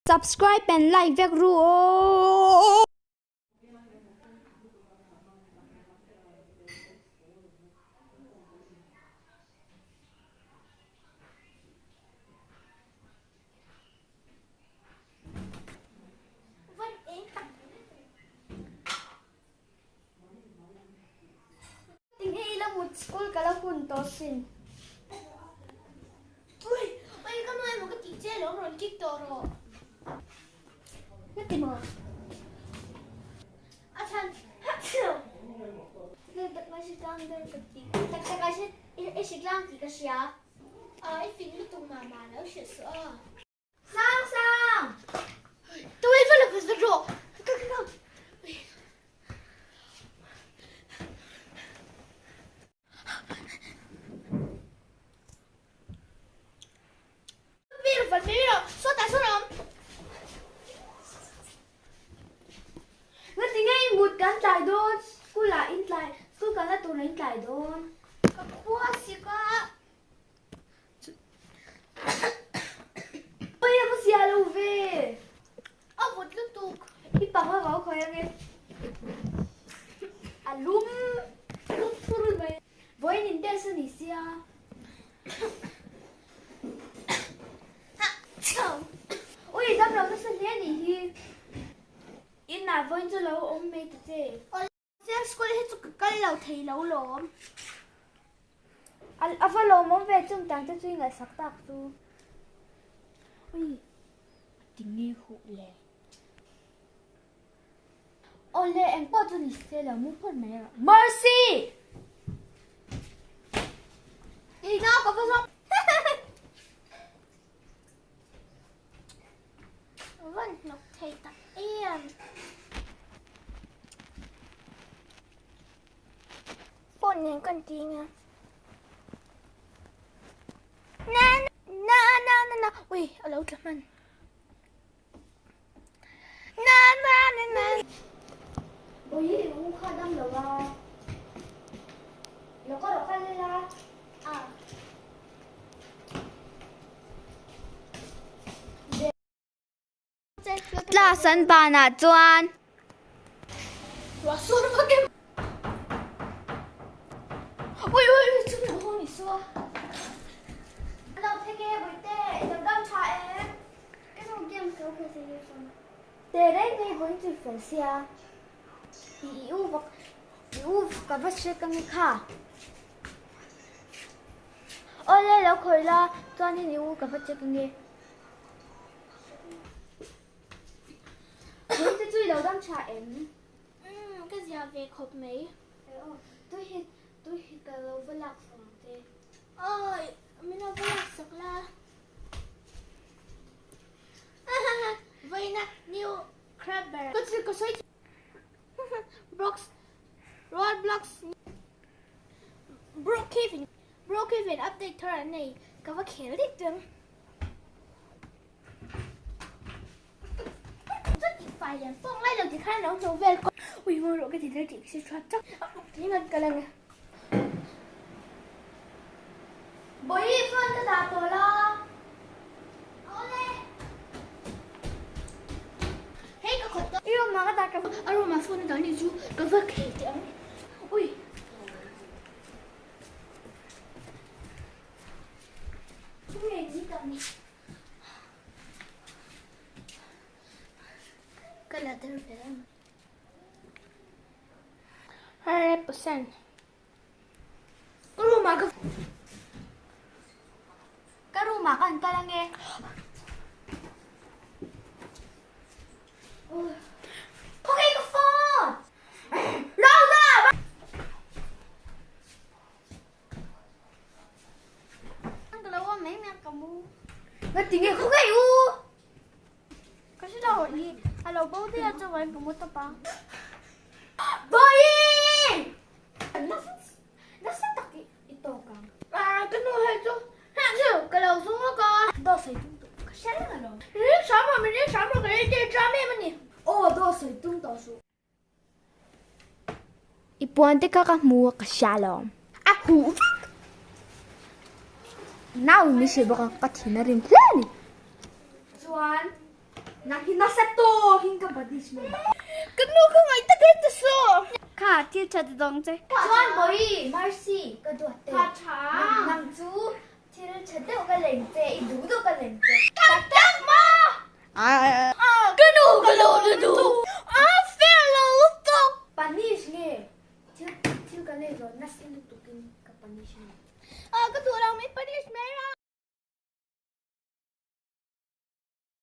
Subscribe and like vek ru aw. Tinge ila mut school ka la hun tawh sin. Ui, ui ka nu emaw ka tih che alawm rawn kick tawh rawh. Ka ti maw? A chhan Tak tak a hre tlang ber ka ti. Tak tak a hre i hre tlang tih ka hria. A i fing lutuk mah mah lo hrilh suh a. Sang sang! Tawei va la vat vat rawh. Ka ka ka. Mi vat mai rawh. Sawtah sawn a awm. Nga tinge i mut kan tlai dawn? School ah in tlai, school kalna turah in tlai dawn. Ka khua sik a. Oi a va zia lo ve. A vawt lutuk. I pang a vau khawi ange. A lum lum thur mai. Vawiin in test a ni sia. Ui dam lo nasa hle a nih hi. Inah vawiin chu lo awm mai ta che. Siam school hi chu ka kal lo thei lo lawm. A va lawmawm ve chung tang te chu i ngaihsak tak chu. Ui, a ti nge huh le. Awle engpawh chu ni se lo mu phawt mai rawh. Mercy! I nau ka va zawng. Van hnawk thei tak em. Phone nen kan ti nge. Na na na na na ui a lo tla hman. Na na na na. Ui i u kha dam lo a. Lo ka rawh kal ila. Ah. Class an banah chuan. Tereng hi vawiin chu fel sia i u vak i u ka va hre ka nge kha. Awle lo khawih la chuanin i u ka va check ange. Vawiin te chu i lo dam tha em? Umm ka zia ve khawp mai. Tui hi tui hi ka lo va lak sak ang che. Awi min lo va lak sak la. Vawiina new crabber. Ka thil ka sawi Blocks Road blocks Brookhaven Brookhaven update thar an nei ka va khel dik chuang Chuti fai lian pawh ngai lo ti khan lo hno vel kawt ui maw rawh ka ti thar tih ka si tha chak ti ngat ka la nge Bawihi phone ka dah tawh la. Awle. Hei ka khawt tawh. I room ah ka dah ka. A room ah phone a dah nih chu ka va khel teh ang. Ui. Tunge ni tak ni. Ka la der ve em. 100%. Ka room ah ka Ka room ah kan kal ange. Okay ka phone. Rosa! Ka lo awm mai mai a ka mu. Nga tinge khaw u. Ka hre lo i a lo bo daih a chuan ka mu tawp a. Bawihi! Nasa tak i tawk ang. Ah ka nu hei chu heh chu ka lo zung lawk a. Daw sawi tum tawh ka hre reng alawm. Ring hram rawh min ring hram rawh ka ring tir tram em a ni. Aw daw sawi tum tawh suh. I puan te kha ka hmu a ka hria alawm. A huh vek. Nau in min hrilh bawk a ka thin a rim hle a ni. Chuan. Nang hi nasa tawkin ka punishment. Ka nu ka ngaih tak em ta saw. Kha thil tha ti dawng che. Chuan Bawi, Mercy, ka duat te. Kha tha. Nang chu thil tha deuh ka leng che, i duh duh ka leng che. Tak tak ma! Ka nu ka lo la duh. A fair lo lutuk. Punish nge thil thil ka lei zawh nasa lutukin ka punish nge. Ka duh lo min punish mai ra.